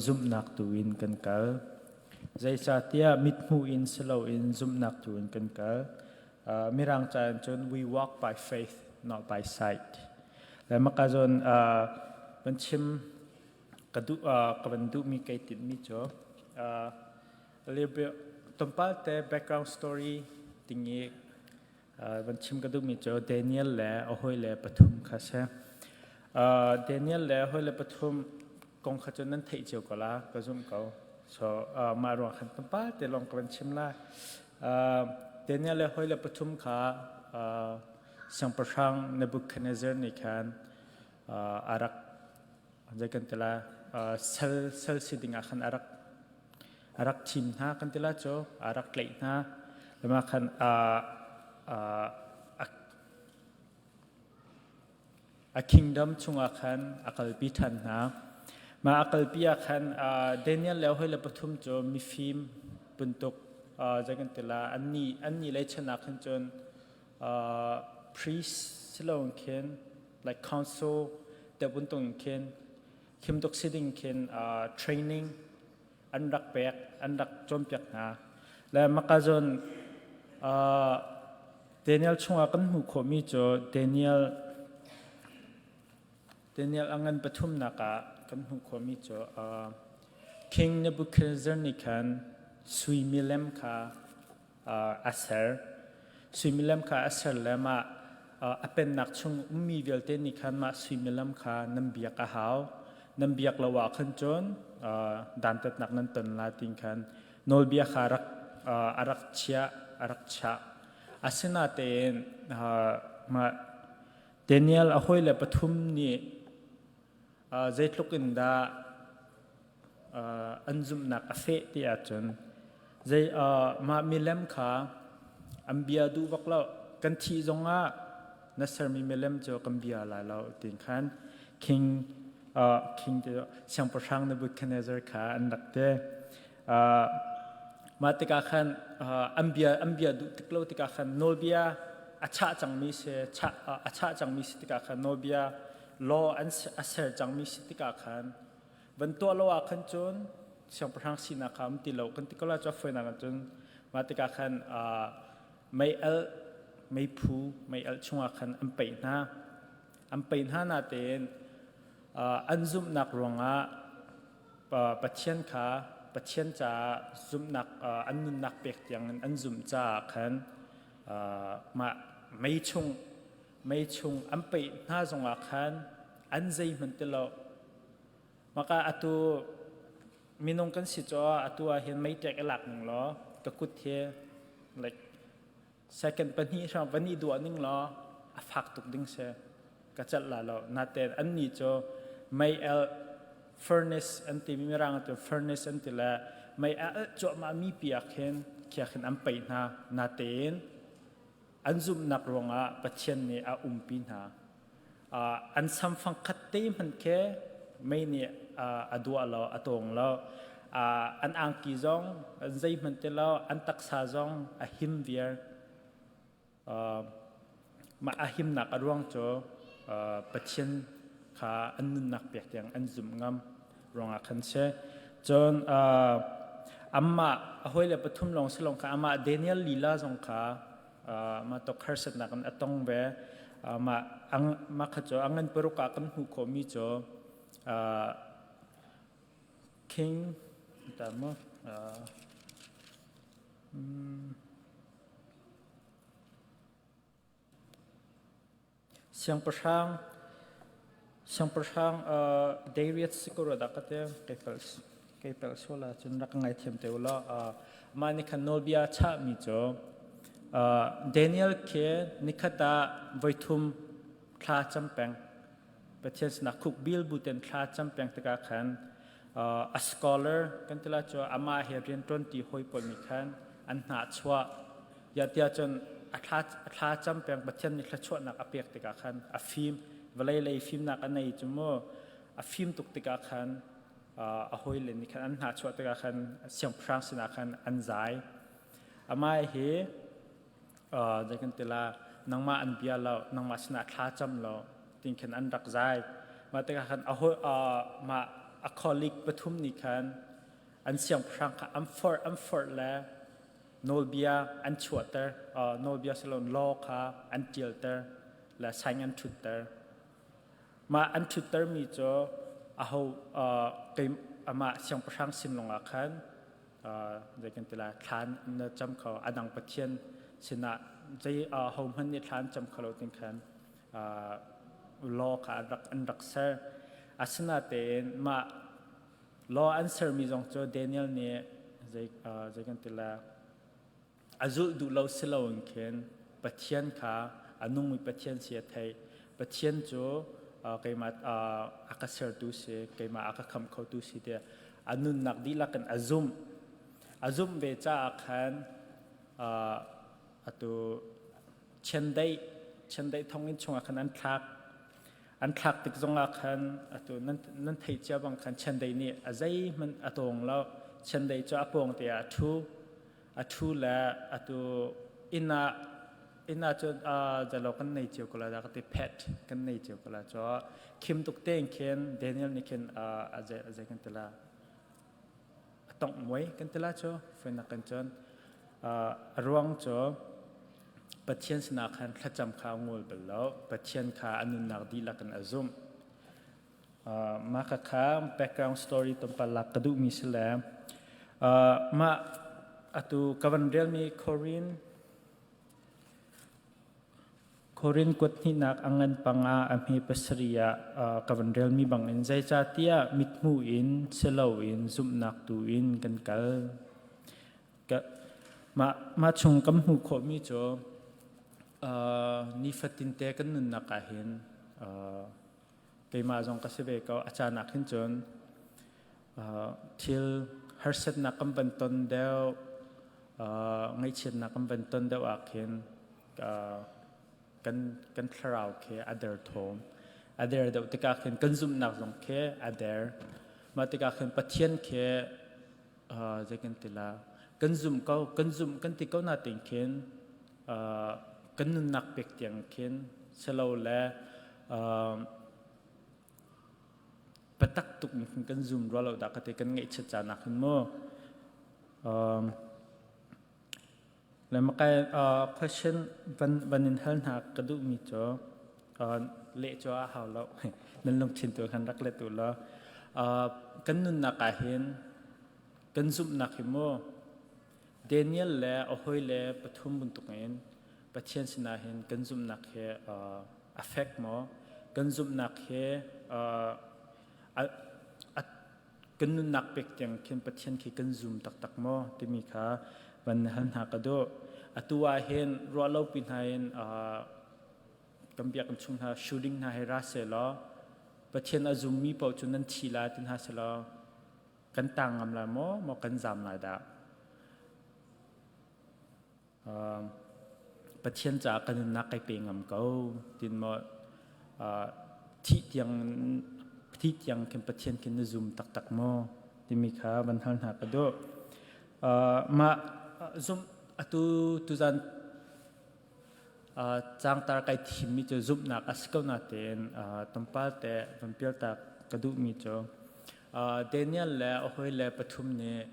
zumhnak tu in kan kal. Zeicahtiah mithmuh in si loin zumhnak tu in kan kal. Mirang ca in cun we walk by faith, not by sight. Le maka zawn van chim ka duh ka van duhmi kai tinhmi cu a little bit tlawmpal te background story tingi van chim ka duhmi cu Daniel le a hawile pathum kha si. Daniel le a hawile pathum kong kha cu nan theih cio ko la ka zumh ko. So mah ruang khan tlawmpal te lawng ka van chim lai. Daniel le hawile pathum kha siangpahrang Nebuchadnezzar nih khan a rak zei kan ti lai sal sal si ding ah khan a rak a rak thim hna kan ti lai cu a rak tlaih hna lama khan a kingdom chungah khan a kalpi ṭhan hna mah a kalpi ah khan Daniel le hoi le pathum cu mifim bantuk zei kan ti la anni anni lei chan ah khan cun priest siloin khin like council te buntung khin khim tuk si ding khin training an rak pek an rak cawnpiak hna le maka zon Daniel chungah kan hmuh khawhmi cu Daniel Daniel a ngan pathumnak ah kan hmuh khawhmi cu King Nebuchadnezzar nih khan sui milem kha a ser. Sui milem kha a ser le mah a pennak chung ummi vialte nih khan mah sui milem kha nan biak a hau. Nan biak lo ah khan cun dantatnak nan ton lai tin khan nawlbia kha rak a rak chiah a rak chah. Asinatein mah Daniel a hawile pathum nih zeitluk in dah an zumhnak a feh ti ahcun zei mah milem kha an bia duh bak lo kan thih zongah na sermi milem cu kan bia lai lo tin khan king king te siangpahrang Nebuchadnezzar kha an rak te mah tikah khan an bia an bia duh tik lo tikah khan nawlbia a chah cangmi si chah a chah cangmi si tikah khan nawlbia law an a ser cangmi si tikah khan van tuah lo ah khan cun siangpahrang sinak kha um ti lo kan ti ko la cu fawinak ah cun mah tikah khan mei alh meiphu mei alh chungah khan an peih hna an peih hna natein an zumhnak ruangah Pathian kha Pathian caah zumhnak an nunnak pek tiangin an zumh caah khan mah mei chung mei chung an peih hna zongah khan an zeihmanh ti lo maka atu minung kan si caw atu ah hin meiṭek i lak ning law ka kut hi like second pahnih hrawng van i duah ning law a fak tuk ding si ka celh la lo naten an nih cu mei el furnace an ti mi mirang tu furnace an ti le mei a alh cuahmah mi pi ah khin khia khin an peih hna natein An zumhnak ruangah Pathian nih a umpi hna. An samfang khat te hmanh khi mei nih a duah lo, a tawng lo. An angki zong an zeihmanh ti lo, an taksa zong a him viar. Mah a himnak a ruang cu Pathian kha an nunnak pek tiang an zumh ngam ruangah khan si. Cun amah a hawile pathum lawng si lawng kha amah Daniel lila zong kha mah tok harsatnak in a tong ve. Mah mah kha cu a ngan paruk ah kan hmuh khawhmi cu King ta mu Siangpahrang siangpahrang Darius si ko rua dah ka ti kei palh kei palh sual ahcun rak ka ngaithiam te u law mah nih khan nawlbia a chahmi cu Daniel khi nikhat ah voithum thla cam peng Pathian sinah khukbil bu ten thla cam peng tikah khan a scholar kan ti lai cu amah he rianṭuan ti hawi pawl nih khan an hnahchuah Ya tiah cun a thla a thla cam peng Pathian nih thluachuahnak a pek tikah khan a fim vawlei lei fimnak a nei cu mu a fim tuk tikah khan a hawile nih khan an hnahchuah tikah khan siangpahrang sinah khan an zai amah hi zei kan ti la nangmah an bia lo nangmah sinah thla cam lo tin khan an rak zai mah tikah khan a hawi mah. A colleague pathum nih khan an siangpahrang kha an forh an forh le nawlbia an chuahter, nawlbia siloin law kha an ṭialter le sign an ṭhutter. Mah an ṭhuttermi cu aho kei amah siangpahrang sin lawngah khan zei kan ti lai, thlan na cam kho, a dang pathian sinah zei ahohmanh nih thlan cam kho lo tin khan law kha an rak ser. Asinatein mah law an sermi zong cu Daniel nih zei zei kan ti lai, a zulh duh lo si loin khin Pathian kha a nungmi Pathian si a theih. Pathian cu keimah a ka sertu si, keimah a ka khamh khotu si tiah a nunnak dihlak in a zumh. A zumh ve caah khan atu chiandeih chiandeih thonginn chungah khan an thlak. An thlak tik zongah khan atu nan theih cia bang khan chiandeih nih a zeihmanh a tawng lo. Chiandeih cu a pawng te ah a ṭhu. A ṭhu le atu inn ah inn ah cun zalo kan nei cio ko la dah ka ti, pet kan nei cio ko la. Cu khim tuk tein khin Daniel nih khin a zei kan ti la, a tongh muai kan ti la. Cu foinak kan cun a ruang cu Pathian sinah khan thlacam kha a ngol bal lo. Pathian kha a nunnak dihlak in a zumh. Mah khakha background story tlawmpal lak ka duhmi si le mah atu ka van relmi Korin Korin kuat hnihnak a ngan panga a hme pasarih ah ka van relmi bangin, zeicahtiah mithmuh in si loin zumhnak tu in kan kal. Mah, mah chung kan hmuh khawhmi cu nifatin te kan nunnak ah hin keimah zong ka si ve ko, a caan ah khin cun thil harsatnak kan van ton deuh, ngaihchiatnak kan van ton deuh ah khin kan kan thlarau khi a derthawm, a der deuh tikah khin kan zumhnak zong khi a der. Mah tikah khin Pathian khi zei kan ti la, kan zum ko, kan zumh kan ti ko na ting khin kan nunnak pek tiang khin silole biatak tuk in khin kan zum rua lo dah ka ti, kan ngaihchiat caan ah khin mu. Le makai question van van in hal hna ka duhmi cu, leh cu a hau lo, nan lungthin tu khan rak let u law, kan nunnak ah hin kan zumhnak hi mu Daniel le a hawile pathum bantukin Pathian sinah hin kan zumhnak hi a fek maw? Kan zumhnak hi kan nunnak pek tiang khin Pathian khi kan zum taktak maw timi kha van hal hna ka duh. Atu ah hin ruahlopi hna in kan biakinn chung hna shooting hna hi ra seh law, Pathian a zummi paoh cu nan thi lai ti hna seh law, kan tang ngam lai maw, maw kan zam lai dah? Pathian caah kan nunnak kai pe ngam ko tin maw, thih tiang thih tiang khin Pathian khin na zum taktak maw timi kha van hal hna ka duh. Mah zum atu tuzan Cangtar kai thimmi cu zumhnak a si ko natein tlawmpal te van pialtak ka duhmi cu Daniel le a hawile pathum nih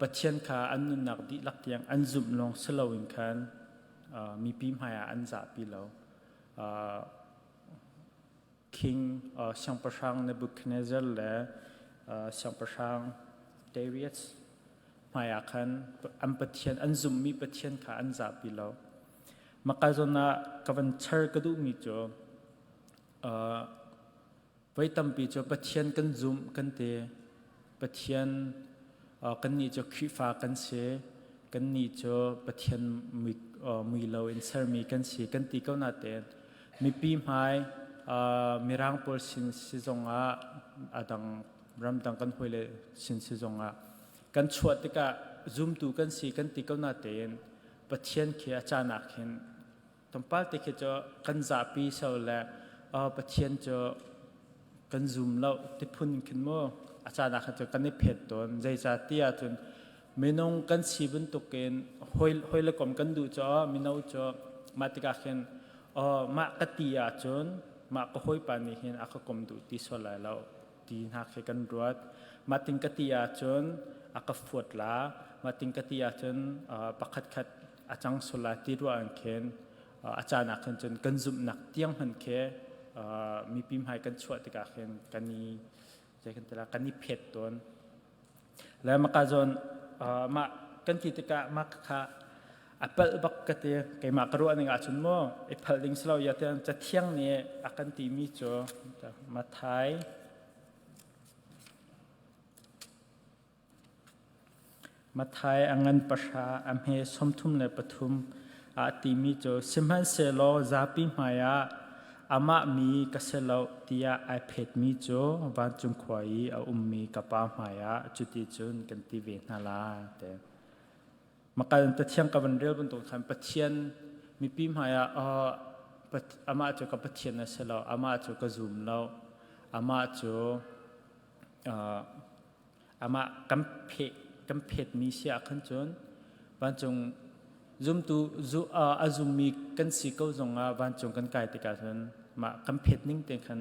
Pathian kha an nunnak dihlak tiang an zumh lawng si loin khan mipi hmaiah an zahpi lo. King Siangpahrang Nebuchadnezzar le Siangpahrang Darius hmaiah khan an Pathian, an zumhmi Pathian kha an zahpi lo. Maka zawn ah ka van char ka duhmi cu voi tampi cu Pathian kan zumh kan ti. Pathian kannih cu Khrihfa kan si, kannih cu Pathian mui lo in sermi kan si kan ti ko natein mipi hmai Mirang pawl sin si zongah a dang ramdang kan hawile sin si zongah kan chuah tikah zumtu kan si kan ti ko natein Pathian khi a caan ah khin tlawmpal te khi cu kan zapi so le Pathian cu kan zum lo ti phun khin mu a caan ah khan cu kan i phet tawn. Zeicah ti ahcun minung kan si bantukin hawi hawi le kom kan duh cu mino cu mah tikah khin mah ka ti ahcun mah ka hawipa nih hin a ka kom duh ti sual lai lo. ti hna khi kan ruat. Mah ting ka ti ahcun a ka fuat la, mah ting ka ti ahcun pakhat khat a cang sual la ti ruah an khin a caan ah khan cun kan zumhnak tiang hmanh khi mipi hmai kan chuah tikah khin kan i zei kan ti la kan i phet tawn. Le maka zawn mah kan ti tikah mah kha a palh bak ka ti. Keimah ka ruah ning ahcun mu i phalh ding si lo ya tiang cathiang nih a kan timi cu Mathai Mathai a ngan pahra a hme 33 ah timi cu sihmanhsehlaw zapi hmaiah amah mi ka si lo tiah ai phetmi cu vancung khua i a ummi ka Pa hmaiah cuticun kan ti ve hna lai ti. Makal Pathian ka van rel bantuk khan Pathian mipi hmaiah amah cu ka Pathian a si lo, amah cu ka zum lo, amah cu amah kan pheh kan phetmi si ah khan cun vancung zumtu zu a zummi kan si ko zongah vancung kan kai tikah cun mah kan phet ning te khan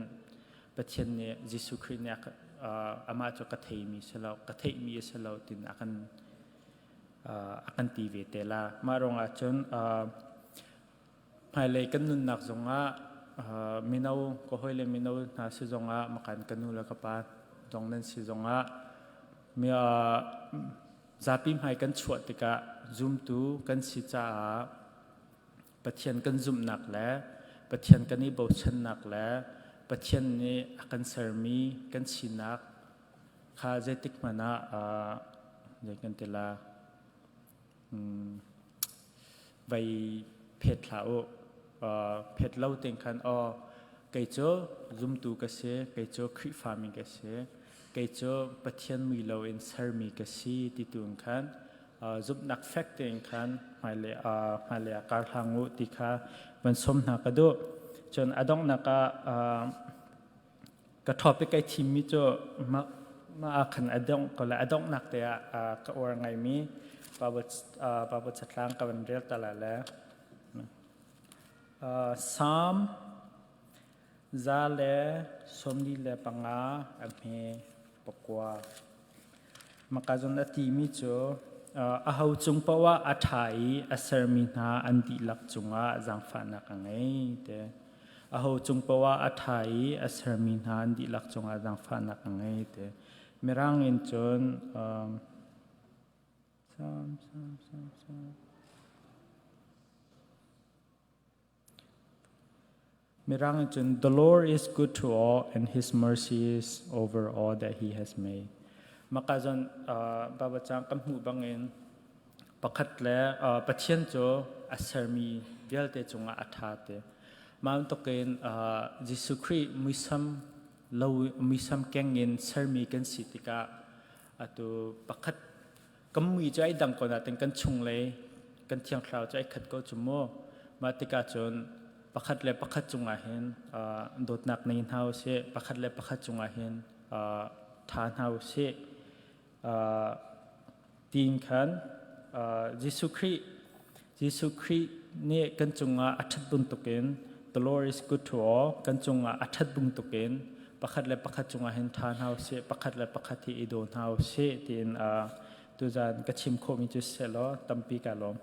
Pathian nih Jesuh Khrih nih amah cu ka theimi si lo ka theihmi a si lo tin a kan a kan ti ve te la. Mah ruangah cun hmailei kan nunnak zongah mino ka hawile mino hna si zongah makan ka nu le ka pa zong nan si zongah mi zapi hmai kan chuah tikah zumtu kan si caah Pathian kan zumhnak le Pathian kan i bochannak le Pathian nih a kan sermi kan sinak kha zeitik hmanh ah zei kan ti la Vai phet hlah u. Phet lo tein khan aw kei cu zumtu ka si, kei cu Khrihfami ka si, kei cu Pathian mui loin sermi ka si ti tu in khan zumhnak fek tein khan hmailei hmailei ah kar hlang u ti kha van sawm hna ka duh. Cun a donghnak ah Ka topic kai thimmi cu mah ah khan a dongh ko le a donghnak te ah ka uar ngaimi Bible catlang ka van rel ta lai le Psalm 145 a hme pakua. Maka zon a timi cu aho cung paoh ah a ṭha i a sermi hna an dihlak cungah zaangfahnak a ngei te. Aho cung paoh ah a ṭha i a sermi hna an dihlak cungah zaangfahnak a ngei te. Mirang in cun Psalm, Psalm, Psalm, Psalm. Mirang in cun the Lord is good to all and his mercy is over all that he has made. Maka zon Bible cang kan hmuh bangin pakhat le Pathian cu a sermi vialte cungah a ṭha te. Mah bantukin Jesuh Khrih muisam lo muisam keng in sermi kan si tikah atu pakhat kan mui cu ai dang ko nain kan chunglei kan thiang thlarau cu ai khat ko cu mu. Mah tikah cun pakhat le pakhat cungah hin dawtnak nei hna usih, pakhat le pakhat cungah hin ṭha hna usih. Tiin khan Jesuh Khrih Jesuh Khrih nih kan cungah a ṭhat bantukin the Lord is good to all kan cungah a ṭhat bantukin pakhat le pakhat cungah hin ṭha hna usih, pakhat le pakhat hi i daw hna usih tiin tuzan ka chim khawhmi cu seh law tampi ka lawm.